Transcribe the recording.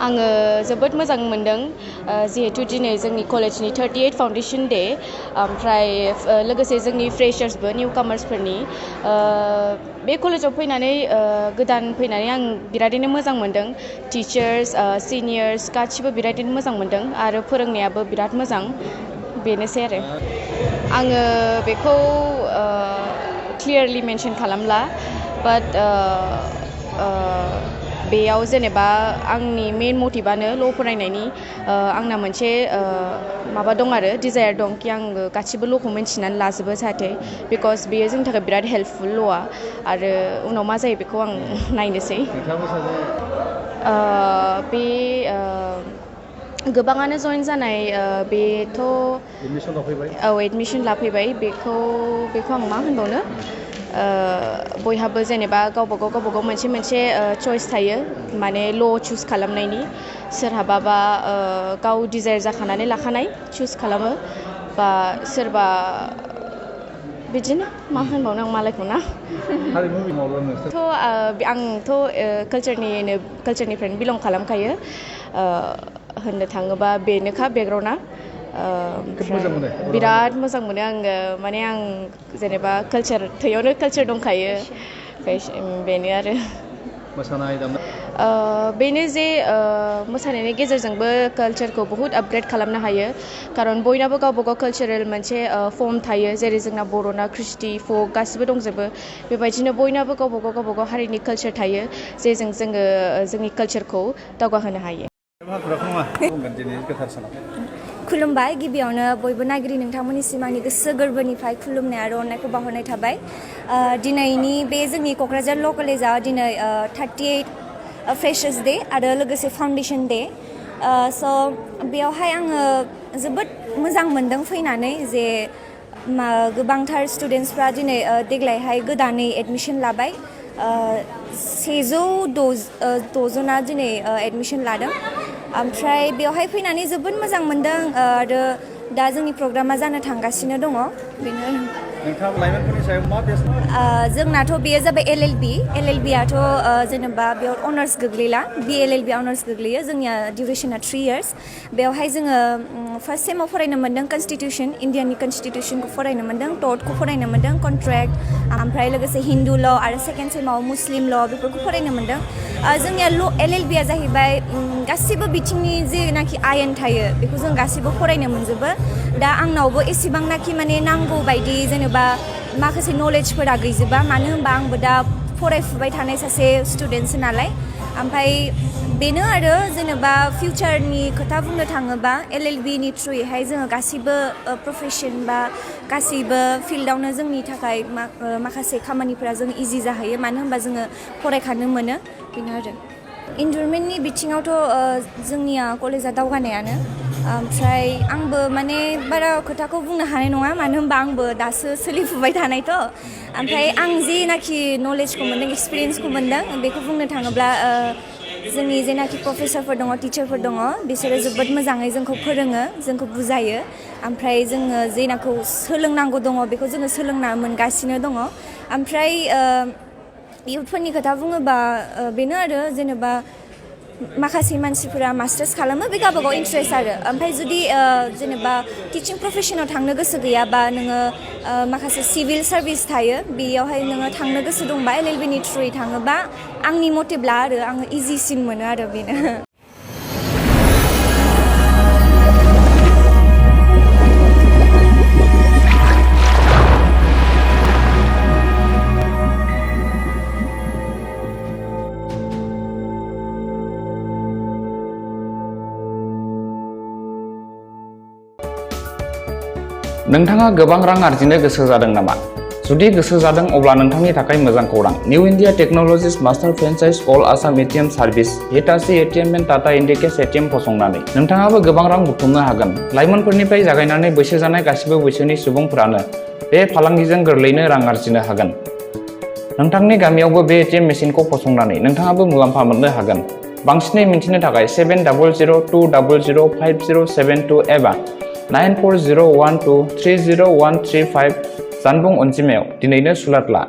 आङो जोबोद मोजां मोनदों जिहेतु दिनै जोंनि कलेजनि 38 फाउन्डेसन डे ओमफ्राय लोगोसे जोंनि फ्रेशार्सबो निउ कामार्सफोरनि बे कलेजाव फैनानै गोदान फैनानै आं बिरादैनो मोजां मोनदों टिचार्स सिनियर्स गासिबो बिरादैनो मोजां मोनदों आरो फोरोंनायाबो बिराद मोजां बेनोसै आरो आङो बेखौ क्लियारलि मेनसन खालामला बाट बेयाव जेनेबा आंनि मेन मटिभानो ल' फरायनायनि आंना मोनसे माबा दं आरो डिजायार दं कि आङो गासिबो ल'खौ मिन्थिनानै लाजोबो जाहाथे बिकज बेयो जोंनि थाखाय बिराद हेल्पफुल ल'आ आरो उनाव मा जायो बेखौ आं नायनोसै बे गोबाङानो जइन जानाय बेथ' एडमिसन लाफैबाय बेखौ आं मा होनबावनो बयहाबो जेनेबा गावबागाव मोनसे चइस थायो माने ल' चुज खालामनायनि सोरहाबाबा गाव डिजायार जाखानानै लाखानाय चुज खालामो बा सोरबा बिदिनो मा होनबावनो आं मालायखौ ना आंथ' कालचारनिफ्रायनो बिलं खालामखायो होननो थाङोबा बेनोखा बेकग्राउन्डआ बिराद मोजां मोनो आङो माने आं जेनेबा कालचार थैयावनो कालचार दंखायो बेनो आरो बेनो जे मोसानायनि गेजेरजोंबो कालचारखौ बहुद आपग्रेड खालामनो हायो खारन बयनाबो गावबागाव कालचारेल मोनसे फर्म थायो जेरै जोंना बर'ना क्रिस्टि फक गासिबो दंजोबो बेबायदिनो बयनाबो गावबागाव हारिनि कालचार थायो जेजों जोङो जोंनि कालचारखौ दावगाहोनो हायो खुलुमबाय गिबियावनो बयबो नायगिरि नोंथांमोननिसिम आंनि गोसो गोरबोनिफ्राय खुलुमनाय आरो अननायखौ बावहरनाय थाबाय दिनैनि बे जोंनि क'क्राझार ल' कलेजाव दिनै 38 फ्रेशार्स डे आरो लोगोसे फाउन्डेसन डे स' बेयावहाय आङो जोबोद मोजां मोनदों फैनानै जे गोबांथार स्टुडेन्टसफ्रा दिनै देग्लायहाय गोदानै एडमिसन लाबाय 106 जना दिनै एडमिसन लादों ओमफ्राय बेवहाय फैनानै जोबोद मोजां मोनदों आरो दा जोंनि प्रग्रामा जानो थांगासिनो दङ बेनो जोंनाथ' बेयो जाबाय LLBआथ' जेनेबा बेयाव अनार्स गोग्लैला BLLB अनार्स गोग्लैयो जोंनिया डिउरेसना 3 years बेवहाय जोङो फार्स्ट सेमाव फरायनो मोन्दों कन्स्टिटिउसन इण्डियानि कन्स्टिटिउसनखौ फरायनो मोन्दों ट'टखौ फरायनो मोन्दों कन्ट्रेक्ट ओमफ्राय लोगोसे हिन्दु ल' आरो सेकेन्ड सेमाव मुस्लिम ल' बेफोरखौ फरायनो मोन्दों जोंनिया LLBआ जाहैबाय गासिबो बिथिंनि जेनाखि आयेन थायो बेखौ जों गासिबो फरायनो मोनजोबो दा आंनावबो एसेबांनाखि माने नांगौ बायदि जेनेबा माखासे नलेजफोरा गैजोबा मानो होनबा आंबो दा फरायफुबाय थानाय सासे स्टुडेन्टसो नालाय ओमफ्राय बेनो आरो जेनेबा फिउचारनि खोथा बुंनो थाङोबा LLBनि थ्रुयैहाय जोङो गासिबो प्रफेसन बा गासिबो फिल्डआवनो जोंनि थाखाय माखासे खामानिफोरा जों इजि जाहैयो मानो होनबा जोङो फरायखानो मोनो बेनो आरो इनभारमेन्टनि बिथिङावथ' जोंनिया कलेजा दावगानायानो ओमफ्राय आंबो माने बारा खोथाखौ बुंनो हानाय नङा मानो होनबा आंबो दासो सोलिफुबाय थानायथ' ओमफ्राय आं जेनाखि नलेजखौ मोन्दों एक्सपिरियेन्सखौ मोन्दों बेखौ बुंनो थाङोब्ला जोंनि जेनाखि प्रफेसारफोर दङ टिचारफोर दङ बिसोरो जोबोद मोजाङै जोंखौ फोरोङो जोंखौ बुजायो ओमफ्राय जोङो जेनाखौ सोलोंनांगौ दङ बेखौ जोङो सोलोंना मोनगासिनो दङ ओमफ्राय इयुथफोरनि खोथा बुङोबा बेनो आरो जेनेबा माखासे मानसिफोरा मास्टार्स खालामो बे गावबागाव इन्ट्रेस्ट आरो ओमफ्राय जुदि जेनेबा टिचिं प्रफेसनाव थांनो गोसो गैयाबा नोङो माखासे सिभिल सार्भिस थायो बेयावहाय नोङो थांनो गोसो दंबा LLBनि थ्रुयै थाङोबा आंनि मथेब्ला आरो आङो इजिसिन मोनो आरो बेनो नोंथाङा गोबां रां आर्जिनो गोसो जादों नामा? जुदि गोसो जादों अब्ला नोंथांनि थाखाय मोजां खौरां। New India technologies master franchise all Assam ATM service Hitachi ATM and Tata Indicash ATM फसंनानै नोंथाङाबो गोबां रां बुथुमनो हागोन। लाइमोनफोरनिफ्राय जागायनानै बैसो जानाय गासिबो बैसोनि सुबुंफोरानो बे फालांगिजों गोरलैयैनो रां आर्जिनो हागोन। नोंथांनि गामियावबो बे ATM मेसिनखौ फसंनानै नोंथाङाबो मुलाम्फा मोननो हागोन। बांसिनै मिन्थिनो थाखाय 7002005072 एबा 9401230135 जानबुं अनजिमायाव दिनैनो सुलाद ला।